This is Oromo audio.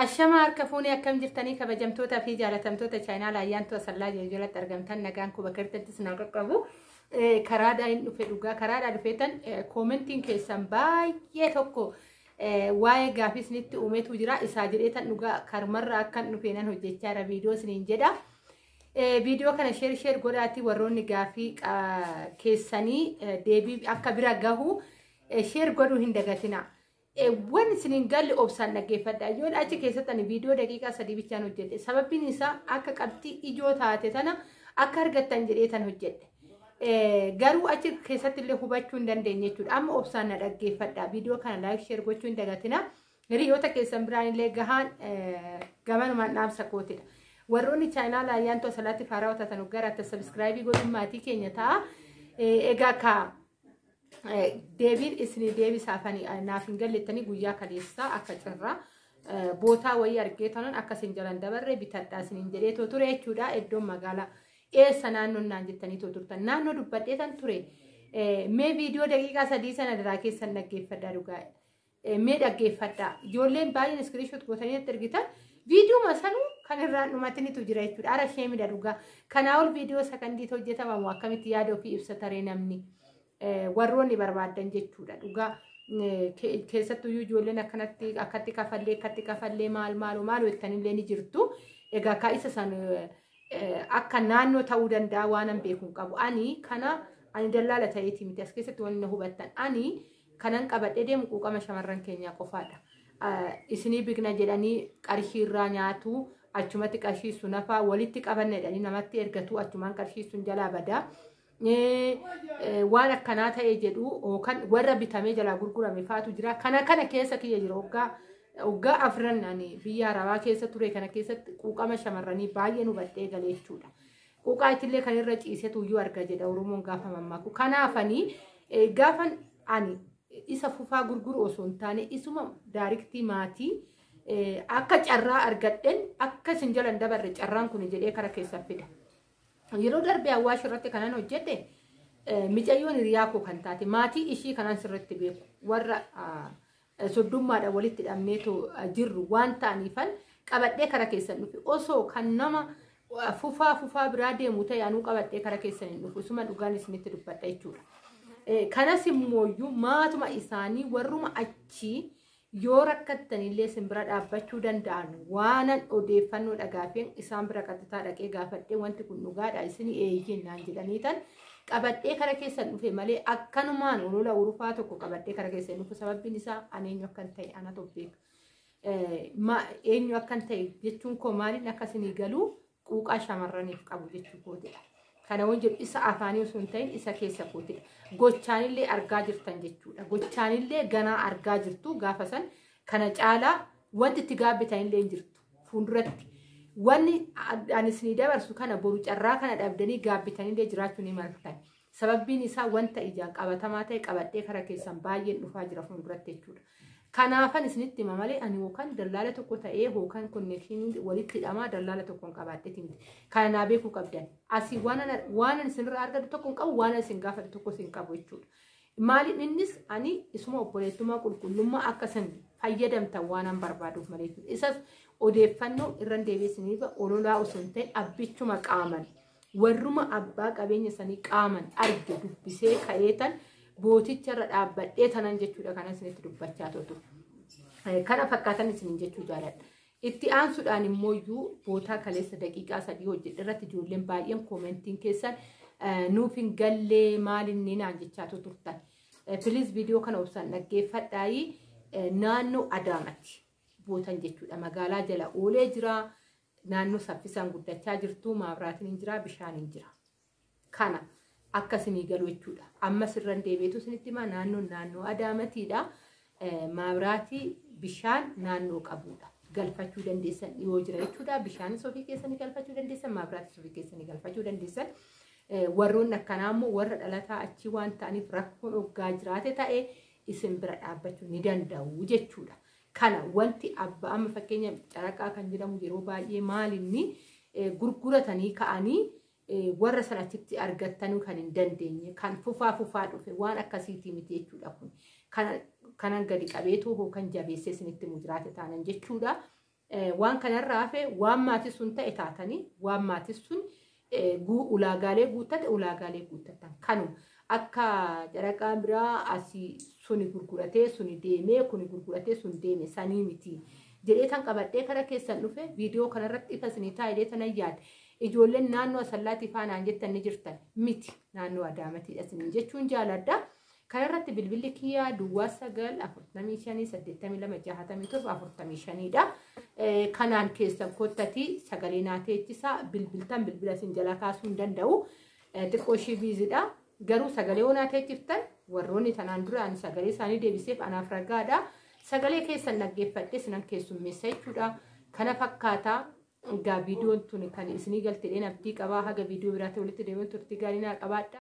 Ashama harka fuunee, akkam jirtanii, kabajamtoota fi jaalatamtoota chaayinaa Ayyaantuu Asallaa jalatti argamtan? Nagaan koo bakka jirtanittis na qaqqabu. Karaadhaa hin dhufe dhugaa, karaadhaa dhufeetan commentiin keessan baay'ee tokko waa'ee gaafii isinitti uumetu jira. Isaa jedheetan dhugaa karmarra akkan dhufee nan hojjechaa jira viidiyoo isiniin jedha. Viidiyoo kana share share godhaati, warroonni gaafii keessanii deebii akka bira gahu share godhuu hin dagatina. Wanni isiniin galle obsaan dhaggeeffadha. Yoo achi keessatti ani viidiyoo daqiiqaa 3 bichaan hojjedhe. Sababbiin isaa akka qabxii ijoo taate tana akka argattan jedhee tan hojjedhe. Garuu achi keessatti illee hubachuu hin dandeenye jechuudha. Amma obsaan na dhaggeeffadha. Viidiyoo kana like, share gochuu hin dagatina. Hiriyoota keessan biraan illee gahaan gamanumaan dhaamsa kootidha. Warroonni chaayinaa Ayyaantuu Asalaatti faaraa taatan gara akka subscribe godhuun maatii keenya ta'a. Egaa ka deebiin isinii deebisaafanii naaf hin gallettanii, guyyaa kaleessaa akka cirraa bootaa wayii argee tanan akka isin jalan dabarre bitadhaa isiniin jedhee ture jechuudha. Iddoon magaalaa eessa, naannoon naan jettanii turtan, naannoo dubbadhee tan ture. Mee viidiyoo daqiiqaa 3 sana daraa keessan dhaggeeffadhaa dhugaa. Mee dhaggeeffadhaa. Ijoolleen baay'een screenshot gootanii natti ergitan, viidiyoo sanuu kan irraan dhumatinitu jira jechuudha. Ara sheemidha dhugaa. Kanaa ol viidiyoo sakandiitu hojjetamamu, akkamitti yaada ofii ibsa taree namni? Warroonni barbaadan jechuudha dhugaa. Keessattuyyuu ijoolleen akkanatti akkatti kafallee akkatti kafallee maal maal maal jettanillee ni jirtu. Egaa kaa'isa san akka naannoo ta'uu danda'a, waan an beeku hin qabu. Ani kana ani dallaala ta'eeti miti, as keessatti wanni na hubattan. Ani kanan qabadhee deemu quuqama shamarran keenyaa qofaadha. Isinii bigna jedhanii qarshii irraa nyaatu, achumatti qarshii sun hafaa, walitti qabanne jedhanii namatti ergatu, achumaan qarshii sun jalaa badaa. Waan akkanaa ta'e jedhu yookaan warra bitamee jalaa gurgurame faatu jira. Kana kana keessa kiyya jira. Waggaa 4 ani biyya arabaa keessa ture kana keessatti quuqama shamarranii baay'ee nu hubadhee galee jechuudha. Quuqaa ittillee kan irra ciisetu iyyuu arga jedha Oromoon gaafa mammaaku. Kanaafanii gaafan ani isa fufaa gurguru osoo hin taane, isuma direct maatii akka carraa argadheen akka isin jalan dabarre carraan kun jedhee kara keessan fida. Yeroo darbe Awwaash irratti kanan hojjete, micayyoon hiriyaa koo kan taate maatii ishii kanan sirriitti beeku, warra soddummaadhaan walitti hidhamneetu jirru waan ta'aniifan qabadhee kara keessan dhufe. Osoo kan nama fufaa fufaa biraa deemu ta'e, anuu qabadhee kara keessan hin dhufu, isuma dhugaan isinitti dubbadha jechuudha. Kanas immooyyuu maatuma isaanii warruma achii yoo rakkattanillee isin bira dhaabbachuu danda'an waanan odeeffannoo dhagaafeen isaan bira qaxxitaa dhaqee gaafadhee, wanti kun dhugaadha isin eeyyeen naan jedhanii tan qabadhee kara keessan dhufe malee, akkanumaan olola urufaa tokko qabadhee kara keessan dhufu. Sababbiin isaa ani eenyu akkan ta'e anatu beeka. Eenyu akkan ta'e jechuun koo maaliin akka isinii galuu, quuqaa shamarraniif qabu jechuu kootidha. Kana waan jedhu isa afaanii osoo hin ta'in isa keessa kootidha. Gochaanillee argaa jirtan jechuudha. Gochaanillee ganaa argaa jirtu, gaafa san kana caalaa wanti itti gaabbitanillee hin jirtu fuulduratti. Wanni ani isinii dabarsu kana boru carraa kana dhabdanii gaabbitanillee jiraachuu ni maltan. Sababbiin isaa wanta ijaan qabatamaa ta'e qabadhee kara keessan baay'een dhufaa jira fuulduratti jechuudha. Kanaafan isinitti hima malee ani yookaan dallaala tokko ta'ee yookaan connection walitti hidhamaa dallaala tokko hin qabaadheeti miti. Kana naa beekuu qabdan. Asii waan ani isinirraa argatu tokko hin qabu, waan isin gaafatu tokko isin qabu jechuudha. Maaliin innis ani isuma obboleettummaa qulqullummaa akka isin fayyadamtan waan an barbaaduuf malee. Isas odeeffannoo irran deebi'ee ololaa osoo hin ta'in, abbichuma qaaman warruma abbaa qabeenya sanii qaaman arge dubbisee ka'eetan booticharra dhaabbadhee tanan jechuudha kana isinitti dubbachaa turtu. Kana fakkaatan isinin jechuu jaaladha. Itti aansuudhaan immoo iyyuu bootaa kaleessa daqiiqaa 3 hojjedhe irratti ijoolleen baay'een commentiin keessan nuuf hin gallee, maalinni naan jechaa turtan. Please, viidiyoo kana obsaan dhaggeeffadhaayi. Naannoo Adaamatti bootan jechuudha. Magaalaa jala oolee jira. Naannoo saffisaan guddachaa jirtu, maabiraatiin hin jira, bishaan hin jira. Kana akka isinii galu jechuudha. Ammas irran deebi'eetu isinitti himaa, naannoon naannoo Adaamatiidha. Maabiraatii bishaan naannoo qabudha. Galfachuu dandeessan dhiyoo jira jechuudha. Bishaanis ofii keessanii galfachuu dandeessan, maabiraatis ofii keessanii galfachuu dandeessan. Warroonni akkanaa immoo warra dhalataa achii waan ta'aniif rakkoon hoggaa jiraate ta'e isin bira dhaabbachuu ni danda'u jechuudha. Kana wanti abbaa amma fakkeenya caraqaa kan jedhamu yeroo baay'ee maalinni gurguratanii ka'anii warra sana achitti argattanuu kan hin dandeenye, kan fufaa fufaa dhufe waan akkasiitii miti jechuudha kun. Kanan gadi qabeetoo kan jabeessee isinitti himu jiraate taanan jechuudha. Waan kanarraa hafe waan maatii sun ta'e taatanii waan maatii sun ulaagaalee guuttate ulaagaalee guuttatan kanuma akka jaraqaan biraa asii suni gurguratee suni deemee kuni gurguratee sun deeme sanii miti jedhee tan qabadhee kara keessan dhufe viidiyoo kanarratti ifa isinii taa'ee tanan yaade. Ijoolleen naannoo Asallaatii faanaan jettan ni jirtan miti, naannoo Adaamatiidha isiniin jechuun jaaladha. Kanarratti bilbilli kiyyaa duwwaa 9 45 82 67 45dha. Kanaan keessan kottatii sagalee naa teechisaa, bilbiltan bilbila isin jalaa kaasuu hin danda'u. Xiqqoo ishii biizidha. Garuu sagalee yoo naa teechiftan warroonni tanaan dura ani sagalee isaanii deebiseef anaaf ragaadha. Sagalee keessan dhaggeeffadhee sinan keessummeessa jechuudha. Kana fakkaataa egaa viidiyoon tun kan isinii galtee abdii qabaa. Haga viidiyoo biraatti walitti deebiin turtii gaarii naa qabaadha.